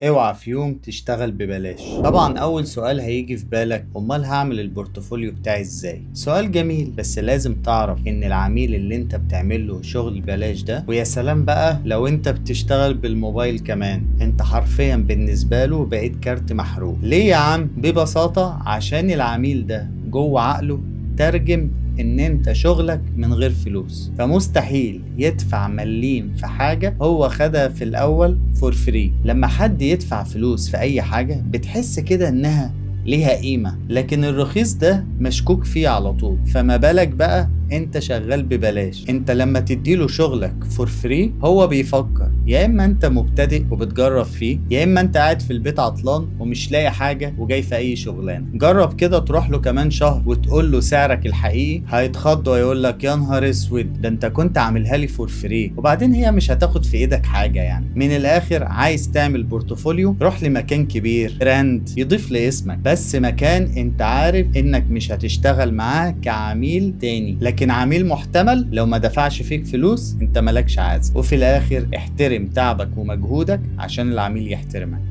اوعى في يوم تشتغل ببلاش. طبعا اول سؤال هيجي في بالك، امال هعمل ال portfolio بتاعي ازاي؟ سؤال جميل، بس لازم تعرف ان العميل اللي انت بتعمله شغل بلاش ده، ويا سلام بقى لو انت بتشتغل بالموبايل كمان، انت حرفيا بالنسبة له بقيت كارت محروق. ليه يا عم؟ ببساطة عشان العميل ده جوه عقله ترجم ان انت شغلك من غير فلوس، فمستحيل يدفع مليم في حاجة هو خدها في الاول for free. لما حد يدفع فلوس في اي حاجة بتحس كده انها ليها قيمة، لكن الرخيص ده مشكوك فيه على طول، فما بالك بقى انت شغال ببلاش. انت لما تديله شغلك for free هو بيفكر يا اما انت مبتدئ وبتجرب فيه، يا اما انت قاعد في البيت عطلان ومش لاقي حاجة وجاي في اي شغلانة. جرب كده تروح له كمان شهر وتقول له سعرك الحقيقي، هيتخض ويقول لك يا نهار اسود، ده انت كنت عاملها لي for free. وبعدين هي مش هتاخد في ايدك حاجة. يعني من الاخر، عايز تعمل portfolio روح لمكان كبير، brand يضيف لاسمك، بس مكان انت عارف انك مش هتشتغل معاه كعميل تاني، لكن عميل محتمل لو ما دفعش فيك فلوس انت مالكش عازة. وفي الاخر احترم تعبك ومجهودك عشان العميل يحترمك.